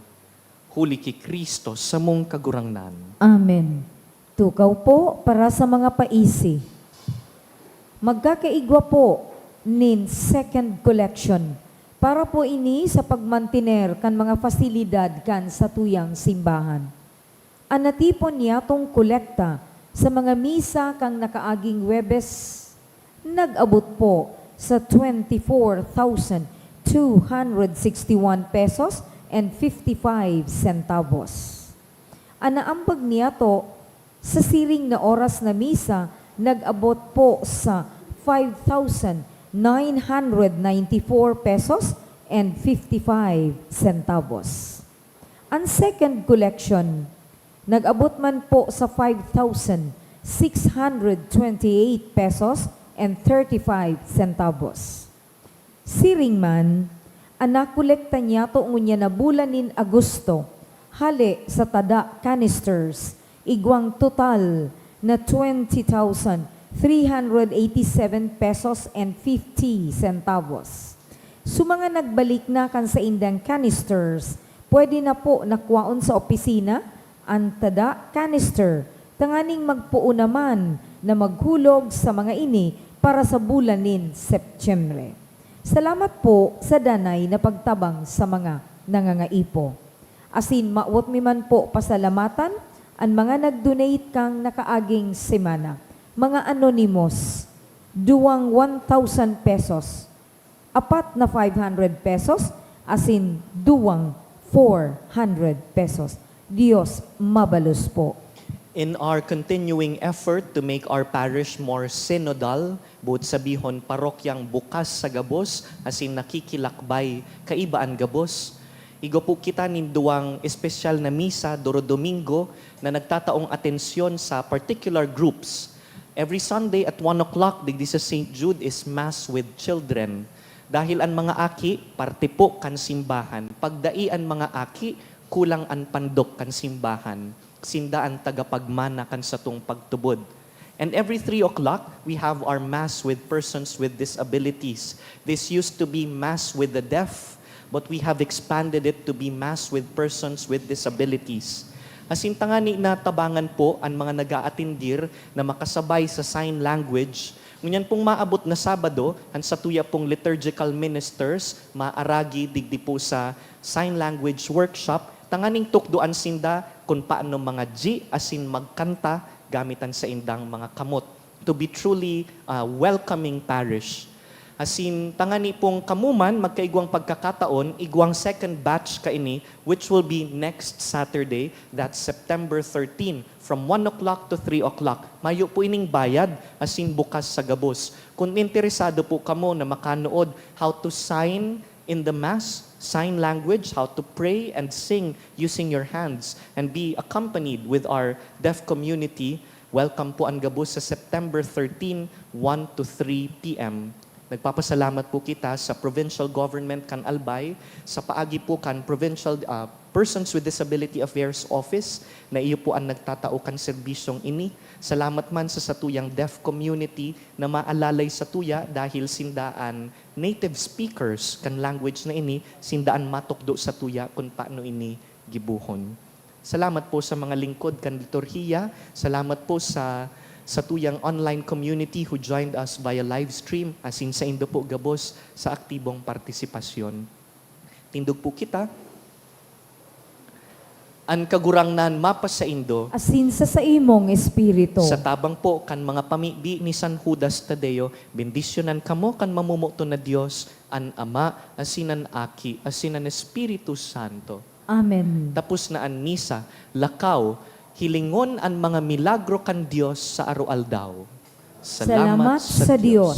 huli ki Cristo samong Kagurangnan. Amen. Tukaw po para sa mga paisi. Magkakaigwa po nin second collection para po ini sa pagmantiner kan mga fasilidad kan satuyang simbahan. An natipon niyatong kolekta sa mga misa kan nakaaging Huwebes nag-abot po sa twenty-four thousand two hundred sixty-one pesos and fifty-five centavos. An naambag niyato sa siring na oras na misa nag-abot po sa five thousand nine hundred ninety-four pesos and fifty-five centavos. An second collection nag-abot man po sa five thousand six hundred twenty-eight pesos and thirty-five centavos. Siring man, an nakolekta niyato ngunyan na bulan nin Agosto, hale sa tada canisters, igwang total na twenty thousand three hundred eighty-seven pesos and fifty centavos. Sa mga nagbalik na kan saindang canisters, pwede na po na kwaon sa opisina an tada canister, tanganing magpoon naman na maghulog sa mga ini para sa bulan nin Setyembre. Salamat po sa danay na pagtabang sa mga nangangaipo. Asin mawot mi man po pasalamatan an mga nag-donate kan nakaaging semana. Mga anonymous, duwang one thousand pesos, apat na five hundred pesos, asin duwang four hundred pesos. Dios mabalos po. In our continuing effort to make our parish more synodal, boot sabihon, parokyang bukas sa gabos asin nakikilakbay kaiba an gabos, igwa po kita nin duwang espesyal na misa doro Domingo na nagtataong atensyon sa particular groups. Every Sunday at one o'clock, digdi sa Saint Jude is Mass with Children. Dahil an mga aki, parte po kan simbahan. Pagdai an mga aki, kulang an pandok kan simbahan. Sinda an tagapagmana kan satong pagtubod. And every three o'clock, we have our Mass with persons with disabilities. This used to be Mass with the deaf, but we have expanded it to be Mass with persons with disabilities. Asin tangani na tabangan po an mga nag-aatindir na makasabay sa sign language. Ngunyan pong maabot na Sabado, an satuya pong liturgical ministers maaragi digdi po sa sign language workshop tanganing tukdoan sinda kun paano mangadyi asin magkanta gamit an saindang mga kamot. To be truly a welcoming parish. Asin tangani pong kamo man magkaigwang pagkakataon, igwang second batch kaini, which will be next Saturday, that's September thirteen, from one o'clock to three o'clock. Mayo po ining bayad, asin bukas sa gabos. Kun interesado po kamo na makanood how to sign in the Mass, sign language, how to pray and sing using your hands, and be accompanied with our deaf community, welcome po an gabos sa September thirteen, one to three P M. Nagpapasalamat po kita sa provincial government kan Albay, sa paagi po kan Provincial, ah, Persons with Disability Affairs Office na iyo po ang nagtatao kan serbisyong ini. Salamat man sa satuyang deaf community na maalalay satuya dahil sinda an native speakers kan language na ini, sinda an matukdo satuya kun paano ini gibohon. Salamat po sa mga lingkod kan liturhiya. Salamat po sa satuyang online community who joined us via live stream, asin saindo po gabos sa aktibong partisipasyon. Tindog po kita. An Kagurangnan mapasaindo. Asin sa saimong espiritu. Sa tabang po kan mga pamibi ni San Judas Tadeo, bendisyonan kamo kan mamomoton na Dios, an Ama, asin an Aki, asin an Espiritu Santo. Amen. Tapos na an misa, lakaw, hilingon an mga milagro kan Dios sa aroaldaw. Salamat sa Dios.